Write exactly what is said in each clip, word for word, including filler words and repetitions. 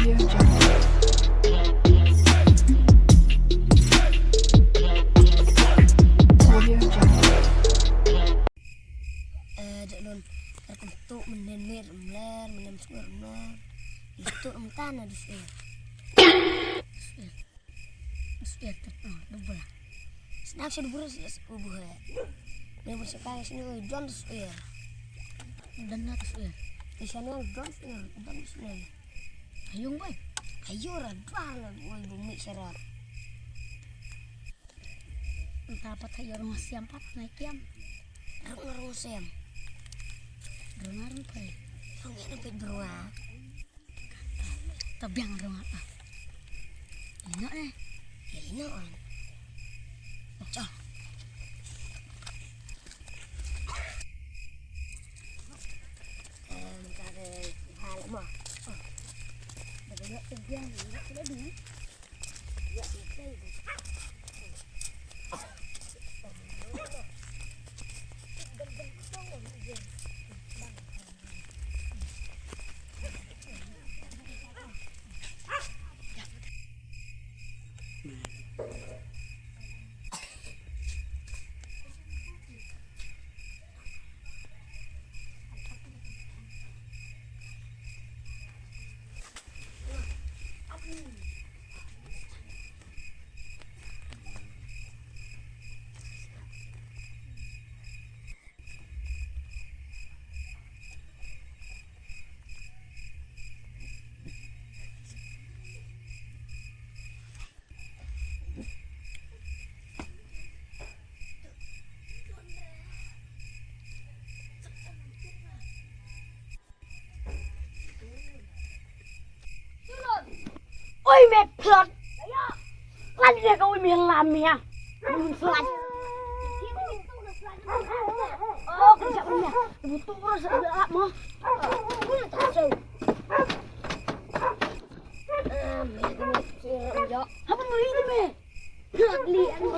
Audio Jungle. Audio Jungle. Eh, dek lun. Erkum tu menen mer mler, menen suer mler. Itu entah na di suer. Suer. Suer tu, oh, double. Snak sih double sih, ubuh ya. Ni bersih kaya sini, oh, John suer. Dan na suer. Di sana John suer, John suer. Ayung bai. Ayo ra dua la, oi, bumi serat. Entah apa tayo rong siam pat na kiam. Rong rong siam. Rong rong pai. Rong ya nampai berua. Tabiang rong apa? Ino eh. Ya ino on. Cok. Em, ka de hal mo. Ba ka ïoh tebbiang, ïoh tebbiang. Oi me plot. Lan dia kau me lam ya. Mun plot. Oh, kerja punya. Butuh terus ada apa? Apa mau ini me? Plot li anu.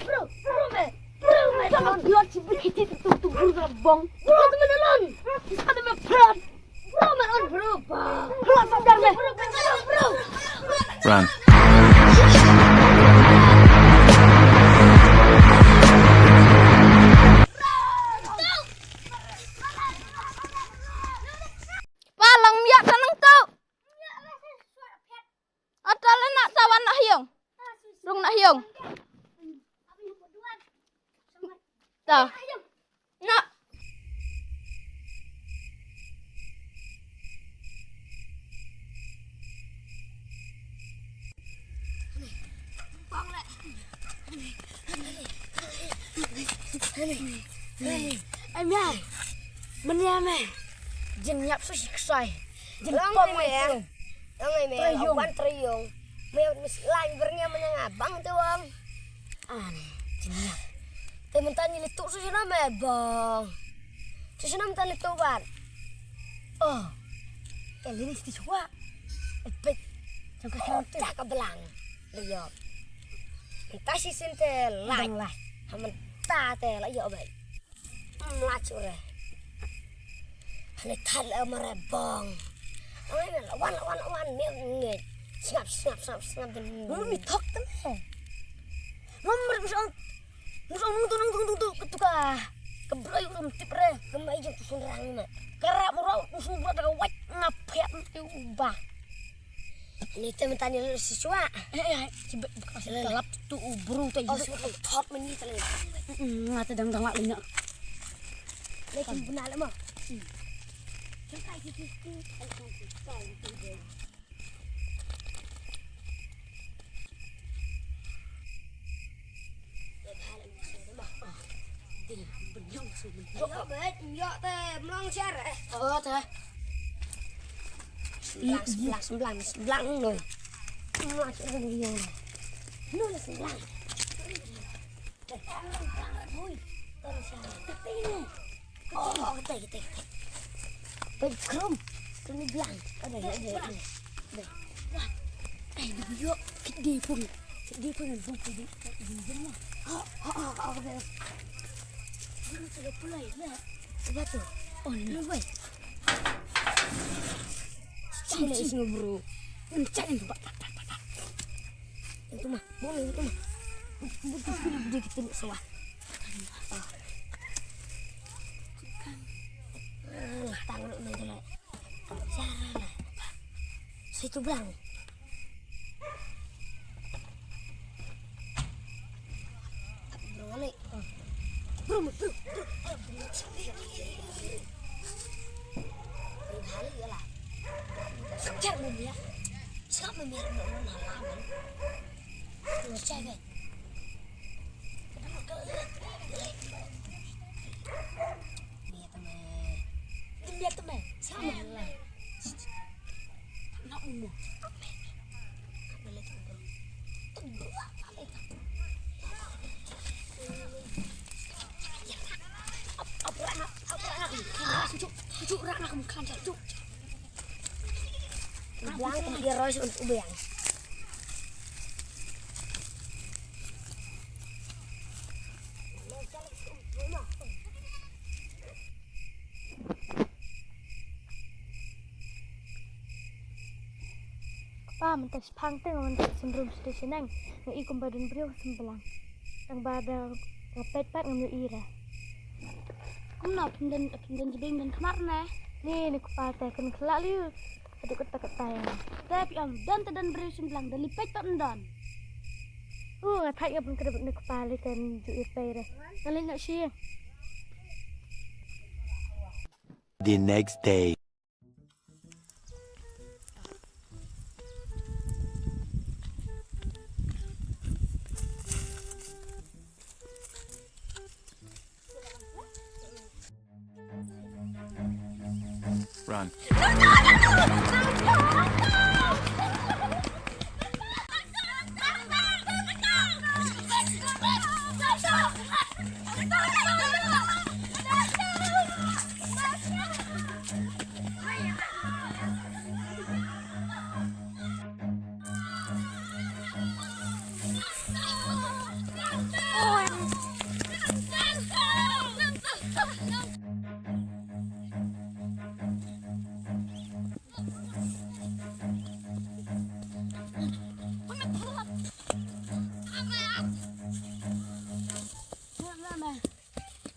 Bro, bro me, bro me. Sama dia cipik cipik tu tu bro bong. Bro tu mana lon? Ada me bro. Bro me on bro ba. Bro sadar me. Bro bro bro. Run. Palang miak sanang tu. Ata le na tawan na hiong. Rung na hiong. Ta. Na. Ai mia. Menia me. Jin yap su shi ksai. Jin pom me. Ong ai me, wan trei yung. Me mis lain berngia menia nga bang te wang. Ane, jin yap. Te mentang ni letuk su sina me bang. Su sina mentang letuk ban. Oh. Te lini sti chua. Epek. Jang ka chua te. Ka belang. Leyop. Entah si sin te lai. Belang lai. Ha mentah te leyop bai. Mlach ure. Hane thal amare bong. Ai me lawan lawan lawan me nge. Sngap sngap sngap sngap den. Ur mi thok te me. Mam mer mus ong. Mus ong nung tu nung tu nung tu ketuka. Kebroi ur mi tip re. Kemai jeng tu sunrang me. Kerap murau mus ong buat ka wait ngap pet te ubah. Ni te mentang ni si chua. Eh eh, ci bet bekas talap tu ubru te. Oh, si thot meni te le. Nga te dang dang lak lina. Lekin benar le ma. Jang kai ki ki. Ïoh bet, ïoh te mlong share eh. Oh te. Semblang semblang semblang semblang no. Mlong share ïoh. No semblang. Hui. Te share. Te ne. Oh, kita kita. Baik krum. Krum ni bilang. Ada ada ada. Ada. Wah. Eh, dia bujuk. Kita pun. Kita pun bujuk di di rumah. Oh, oh, oh, oh, okay. Dia sudah pulai lah. Apa tu? Oh, ni. Ni baik. Ini sini, bro. Ini cak ini, Pak. Itu mah, boleh itu mah. Butuh film dia kita nak sawah. Ah. Ah, tangan nak jalan. Siapa lah? Situ belang. Bro, balik. Bro, bro, bro. Balik ya lah. Sekarang mami ya. Sekarang mami ya, bro, bro, malam. Bro, cewek. Biar teman. Biar teman. Sama lah. Bilang dia rois untuk biang. Kpa, mynta shaphang te nga wan kat synrum sha shnong. Nga i kumba don briew symbai lang. Tang ba da nga peit pat ngam ïohi re. Kumno, phin don, phin don jubeng don khmat ne? Ni, ni kpa te kan khlak liu. Haduh katta katta ïa nga. Te phi ong don te don briew symbai lang, da leit peit pat ym don. Uh, nga thait nga pyn kdep ni kpa, lei kan ju ïa peit re. Nga leit noh sha ïing. The next day. Run.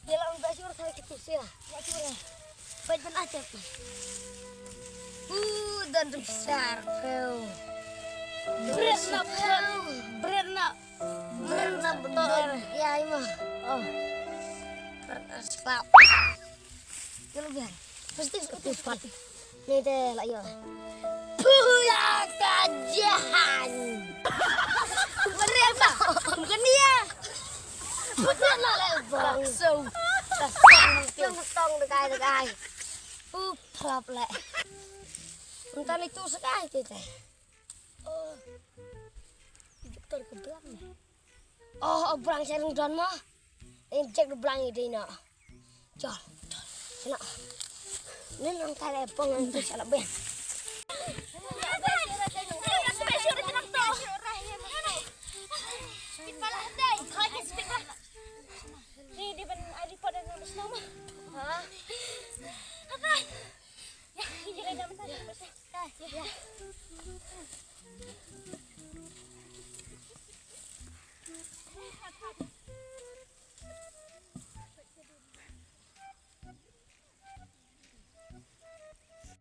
Dia lah udah syur saya ke sini. Baik ben aja. Uh, dan besar kau. Berat nak, berat nak. Berat nak betul. Ya, ini mah. Oh. Berat nak sebab. Kalau biar. Pasti seperti sepatu. Ni te lah, ya. Puya kajian. Bukan dia, Pak. Bukan dia. Bukan lah, lah, Pak. So, tong, tong, dekai, dekai. Uh, plap, leh. Entar itu sekai, tete. Oh. Doktor ke belang ni. Oh, belang saya don mah. Injek du blang ïa dei noh. Jol. Noh. Nin nang tare pong nang tu shalak ben.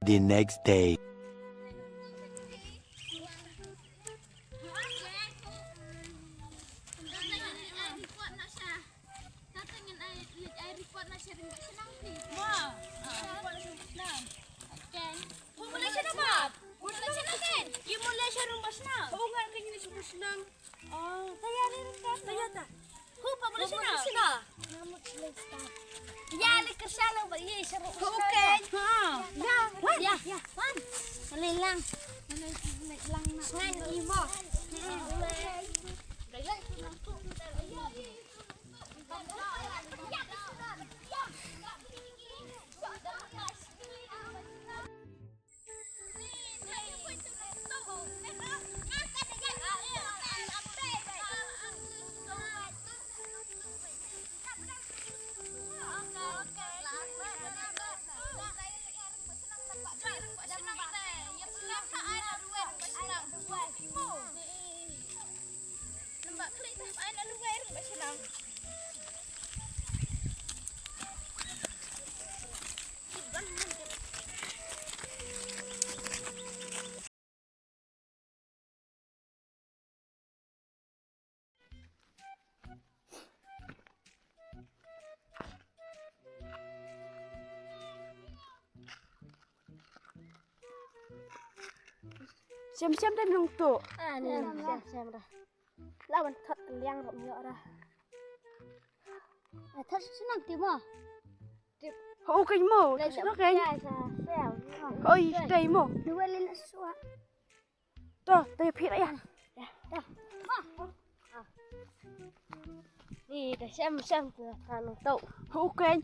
The next day. Oh, tayari rin ka. Tayari ta. Hu, pa boleh sini. Sini. Ya, le kersana ba ye seru. Okay. Ha. Ya. Ya, ya. Wan. Lelang. Lelang nak. Ngan imo. Shem shem dei nong tu. Ah, ni shem shem dah. Lawan thot liang rom yo dah. Eh, thot senang ti mo. Ho kan mo. Oi, dei mo. Dua lin suak. To, to phi ya. Ni da shem shem ka nong tu. Ho kan.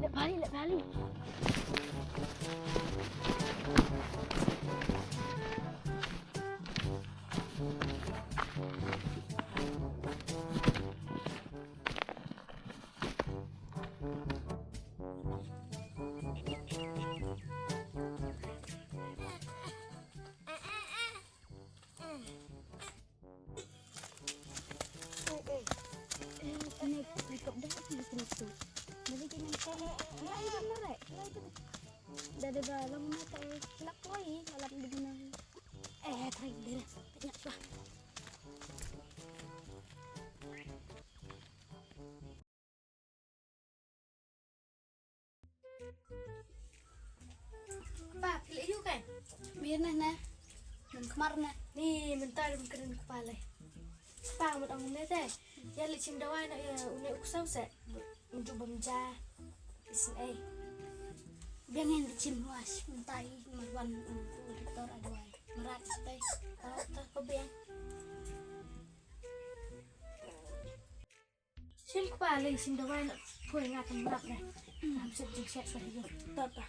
Leh bali, leh bali. Pa, phi leh ïa u kai? Mir neh neh. Nang khmar neh. Ni mynta rum kren kpa lei. Pa, mut ong ne te. Ïa leit shim dawai noh ïa une u ksew se. Un ju bam ja. Isn't ei. Biang ngin leit shim ruh mynta i marwan u doktor a dawai. Mrad space. Ta ta ko biang. Shim kpa lei shim dawai na poi nga kan rap ne. Ngam sep jing sep sa hiyo. Ta ta.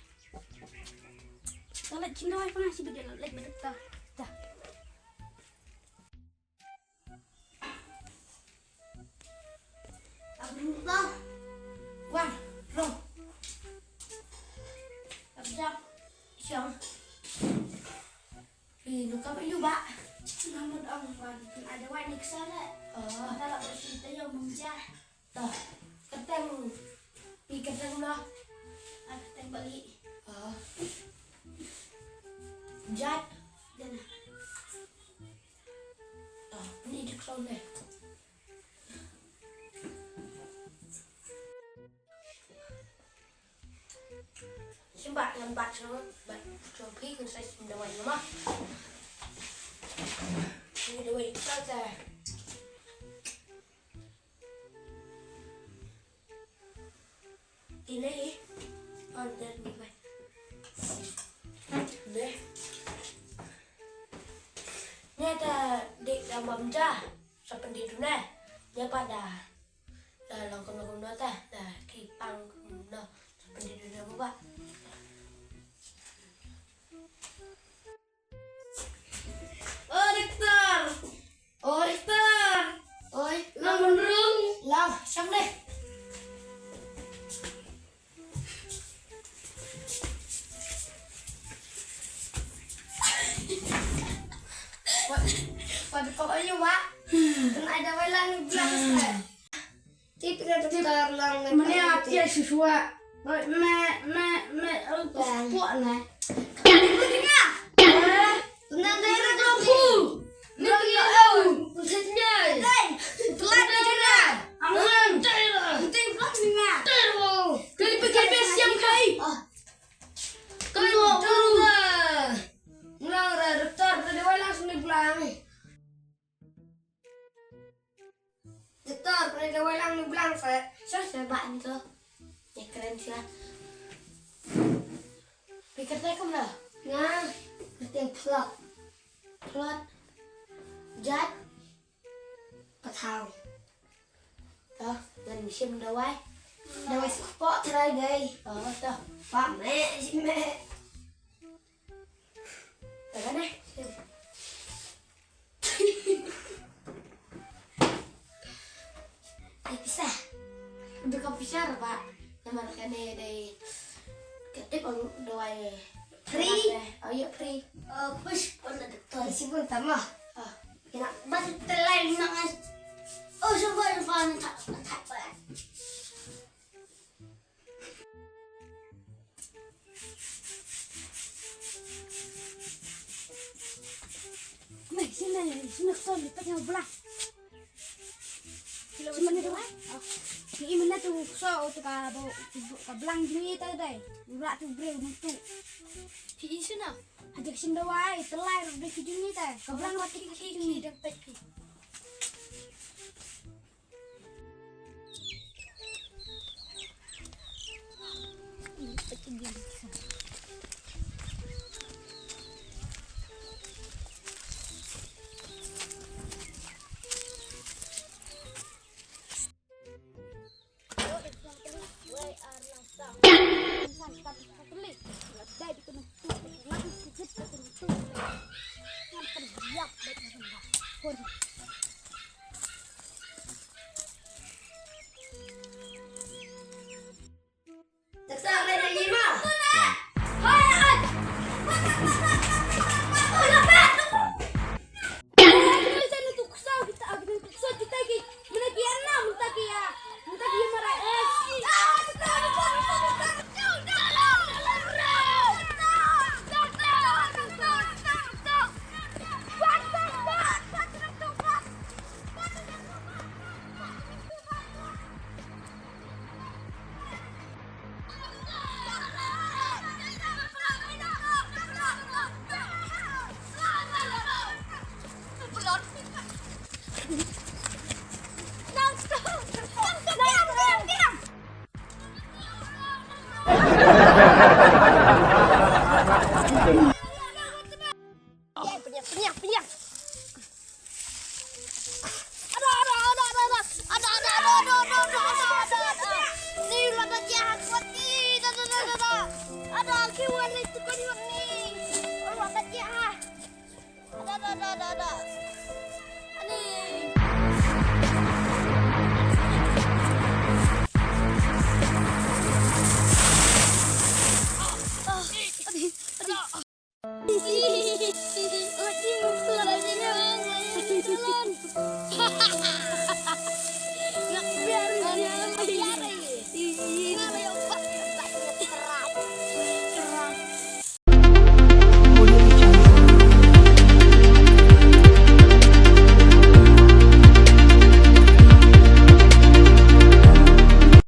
Ta leit shim dawai pa nga shi bidel leit bidel ta. Ta. Abru ta. Wan. Rong. Abjak. Shong. Pi, lu ka ba yu ba. Nga mut ong wan, kin ada wai ni ksa le. Oh. Ka la ba shi ta yo mung ja. To. Keteng. Pi keteng lo. Ah, keteng bali. Oh. Jat. Dana. To, ni di klon le. Shim ba, ngam bat shuh, bat shuh phi, ngan sa shim dawai namar. Shim dawai shuh te. Ine hi. On der ni bai. Ne. Ne ta dik da bam ja. Sa pyndit tu ne. Ne pa da. Da long kumno kumno ta, da ki pang kumno. Sa pyndit tu ne ba ba. O doktor. O doktor. Oi, long rung. Long, shong deh. Wat, wat kok ayu, Wak. Kan ada welang bilang, Wak. Tip ka doktor lang. Mane ap ya shiswa. Me, me, me, oh, kok na. Nang dai ra dong pu. Nang ya au. Pusat nyai. Dai. Telat na jura. Aman. Dai ra. Penting vlog ni nga. Dai ra. Kali pikir bes siam kai. Ah. Kali jura. Nang ra doktor, tadi wai langsung ni pulang. Doktor, pynleit dawai lang ni blang sa. Sha sha ba ni to. Ïa kren sha. Phi kyrteng kumno? Nga kyrteng Plot. Plot. Jait? Pathaw. To, ngan shim dawai. Dawai suk pok trai dei. Oh, to. Pok meh, shim meh. To kane. Shim. Namar kane dei ka tip ong dawai free. Oh, ïa free. Oh, push on the doctor. Isi pun tama. Oh. Kena bas telai nang. Oh, coba depan tak tak. Meh, sini, sini kso, lipat yang belah. Sini mana tu? Oh. Ni mana tu kso, tu ka bau, ka belang juni tu dai. Urak tu breu tu. Ki sini. Ada sini dawai, telai dah ki juni tu. Ka belang dah ki ki ki dah pet ki. Penyang, penyang, penyang. Ada, ada, ada, ada, ada. Ada, ada, ada, ada. Ni lah dah jahat kuat ni. Dah, dah, dah, dah, dah. Ada, kiwan ni, tukar kiwan ni. Oh, ada jahat. Ada, ada, ada, ada, ada. Ani. Ah, ah, ani, ani.